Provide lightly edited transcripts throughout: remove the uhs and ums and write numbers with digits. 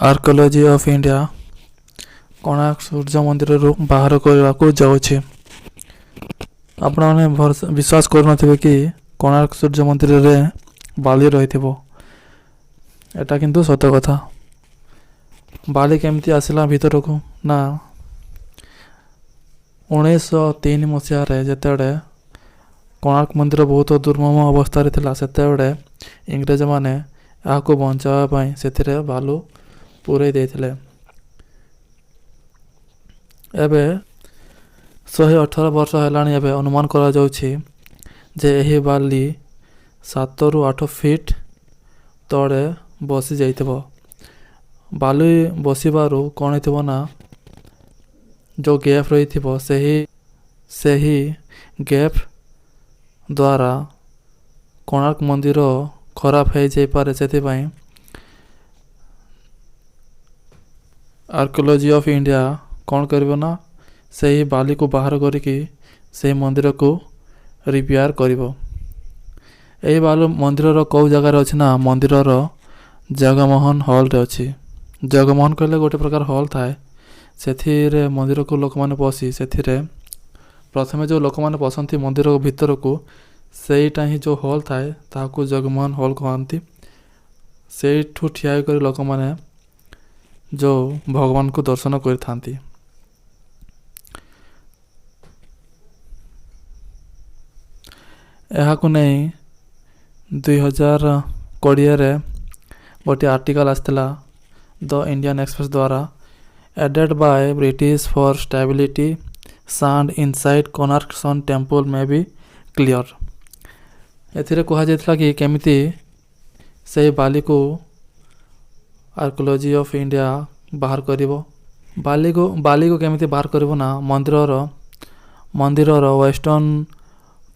Archaeology of India Konark ସୂର୍ଯ୍ୟ ମନ୍ଦିରରୁ ବାହାର କରିବାକୁ ଯାଉଛି। ଆପଣମାନେ ଭରସା ବିଶ୍ୱାସ କରୁନଥିବେ କି କୋଣାର୍କ ସୂର୍ଯ୍ୟ ମନ୍ଦିରରେ ବାଲି ରହିଥିବ। ଏଟା କିନ୍ତୁ ସତ କଥା। ବାଲି କେମିତି ଆସିଲା ଭିତରକୁ ନା, 1903 ମସିହାରେ ଯେତେବେଳେ କୋଣାର୍କ ମନ୍ଦିର ବହୁତ ଦୁର୍ମମ ଅବସ୍ଥାରେ ଥିଲା, ସେତେବେଳେ ଇଂରେଜମାନେ ଏହାକୁ ବଞ୍ଚାଇବା ପାଇଁ ସେଥିରେ ବାଲୁ ପୂରେଇ ଦେଇଥିଲେ। ଏବେ 118 ବର୍ଷ ହେଲାଣି। ଏବେ ଅନୁମାନ କରାଯାଉଛି ଯେ ଏହି ବାଲି 7ରୁ 8 ଫିଟ୍ ତଳେ ବସି ଯାଇଥିବ। ବାଲି ବସିବାରୁ କ'ଣ ହେଇଥିବ ନା, ଯେଉଁ ଗ୍ୟାପ୍ ରହିଥିବ, ସେହି ଗ୍ୟାପ୍ ଦ୍ୱାରା କୋଣାର୍କ ମନ୍ଦିର ଖରାପ ହେଇଯାଇପାରେ। ସେଥିପାଇଁ ଆର୍କିଓଲୋଜି ଅଫ୍ ଇଣ୍ଡିଆ କ'ଣ କରିବ ନା, ସେହି ବାଲିକୁ ବାହାର କରିକି ସେହି ମନ୍ଦିରକୁ ରିପେୟାର କରିବ। ଏହି ବାଲୁ ମନ୍ଦିରର କେଉଁ ଜାଗାରେ ଅଛି ନା, ମନ୍ଦିରର ଜଗମୋହନ ହଲ୍ରେ ଅଛି। ଜଗମୋହନ କହିଲେ ଗୋଟେ ପ୍ରକାର ହଲ୍ ଥାଏ। ସେଥିରେ ମନ୍ଦିରକୁ ଲୋକମାନେ ପଶି, ସେଥିରେ ପ୍ରଥମେ ଯେଉଁ ଲୋକମାନେ ପଶନ୍ତି ମନ୍ଦିର ଭିତରକୁ, ସେଇଟା ହିଁ ଯେଉଁ ହଲ୍ ଥାଏ, ତାହାକୁ ଜଗମୋହନ ହଲ୍ କହନ୍ତି। ସେଇଠୁ ଠିଆ କରି ଲୋକମାନେ ଯେଉଁ ଭଗବାନଙ୍କୁ ଦର୍ଶନ କରିଥାନ୍ତି। ଏହାକୁ ନେଇ 2020ରେ ଗୋଟିଏ ଆର୍ଟିକଲ୍ ଆସିଥିଲା ଦ ଇଣ୍ଡିଆନ୍ ଏକ୍ସପ୍ରେସ୍ ଦ୍ୱାରା, "Added by British for stability, sand inside Konark Sun Temple may be clear." ଏଥିରେ କୁହାଯାଇଥିଲା କି କେମିତି ସେହି ବାଲିକୁ ଆର୍କୋଲୋଜି ଅଫ୍ ଇଣ୍ଡିଆ ବାହାର କରିବ। ବାଲିକୁ କେମିତି ବାହାର କରିବ ନା, ମନ୍ଦିରର ୱେଷ୍ଟର୍ଣ୍ଣ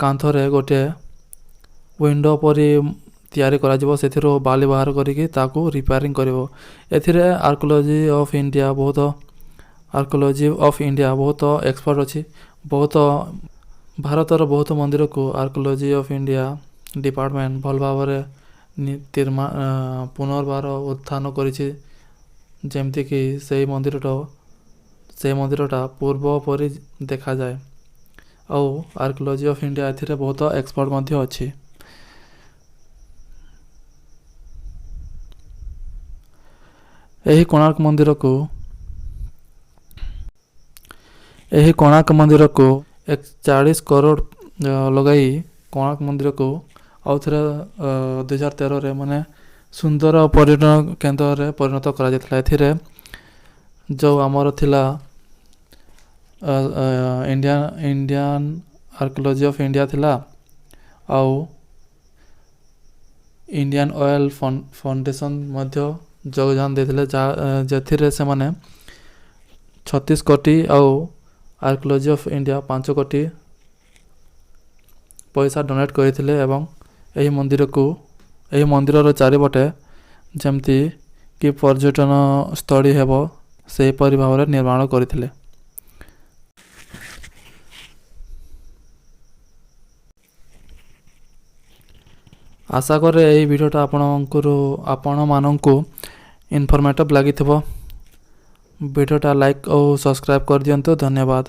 କାନ୍ଥରେ ଗୋଟିଏ ୱିଣ୍ଡୋ ପରି ତିଆରି କରାଯିବ। ସେଥିରୁ ବାଲି ବାହାର କରିକି ତାକୁ ରିପେୟାରିଂ କରିବ। ଏଥିରେ ଆର୍କୋଲୋଜି ଅଫ୍ ଇଣ୍ଡିଆ ବହୁତ ଏକ୍ସପର୍ଟ ଅଛି। ବହୁତ ଭାରତର ବହୁତ ମନ୍ଦିରକୁ ଆର୍କୋଲୋଜି ଅଫ୍ ଇଣ୍ଡିଆ ଡିପାର୍ଟମେଣ୍ଟ ଭଲ ଭାବରେ ପୁନର୍ବାର ଉତ୍ଥାନ କରିଛି, ଯେମିତିକି ସେଇ ମନ୍ଦିରଟା ପୂର୍ବ ପରି ଦେଖାଯାଏ। ଆଉ ଆର୍କୋଲୋଜି ଅଫ୍ ଇଣ୍ଡିଆ ଏଥିରେ ବହୁତ ଏକ୍ସପର୍ଟ ମଧ୍ୟ ଅଛି। ଏହି କୋଣାର୍କ ମନ୍ଦିରକୁ 41 କରୋଡ଼ ଲଗାଇ କୋଣାର୍କ ମନ୍ଦିରକୁ ଆଉ ଥରେ 2013ରେ ମାନେ ସୁନ୍ଦର ପର୍ଯ୍ୟଟନ କେନ୍ଦ୍ରରେ ପରିଣତ କରାଯାଇଥିଲା। ଏଥିରେ ଯେଉଁ ଆମର ଥିଲା ଇଣ୍ଡିଆନ୍ ଆର୍କୋଲୋଜି ଅଫ୍ ଇଣ୍ଡିଆ ଥିଲା ଆଉ ଇଣ୍ଡିଆନ୍ ଅଏଲ୍ ଫାଉଣ୍ଡେସନ୍ ମଧ୍ୟ ଯୋଗଦାନ ଦେଇଥିଲେ, ଯାହା ଯେଉଁଥିରେ ସେମାନେ 36 କୋଟି ଆଉ ଆର୍କୋଲୋଜି ଅଫ୍ ଇଣ୍ଡିଆ 5 କୋଟି ପଇସା ଡୋନେଟ୍ କରିଥିଲେ ଏବଂ ଏହି ମନ୍ଦିରର ଚାରିପଟେ ଯେମିତି କି ପର୍ଯ୍ୟଟନ ସ୍ଥଳୀ ହେବ, ସେହିପରି ଭାବରେ ନିର୍ମାଣ କରିଥିଲେ। ଆଶା କରେ ଏହି ଭିଡ଼ିଓଟା ଆପଣମାନଙ୍କୁ ଇନଫର୍ମେଟିଭ୍ ଲାଗିଥିବ। ଭିଡ଼ିଓଟା ଲାଇକ୍ ଆଉ ସବସ୍କ୍ରାଇବ୍ କରିଦିଅନ୍ତୁ। ଧନ୍ୟବାଦ।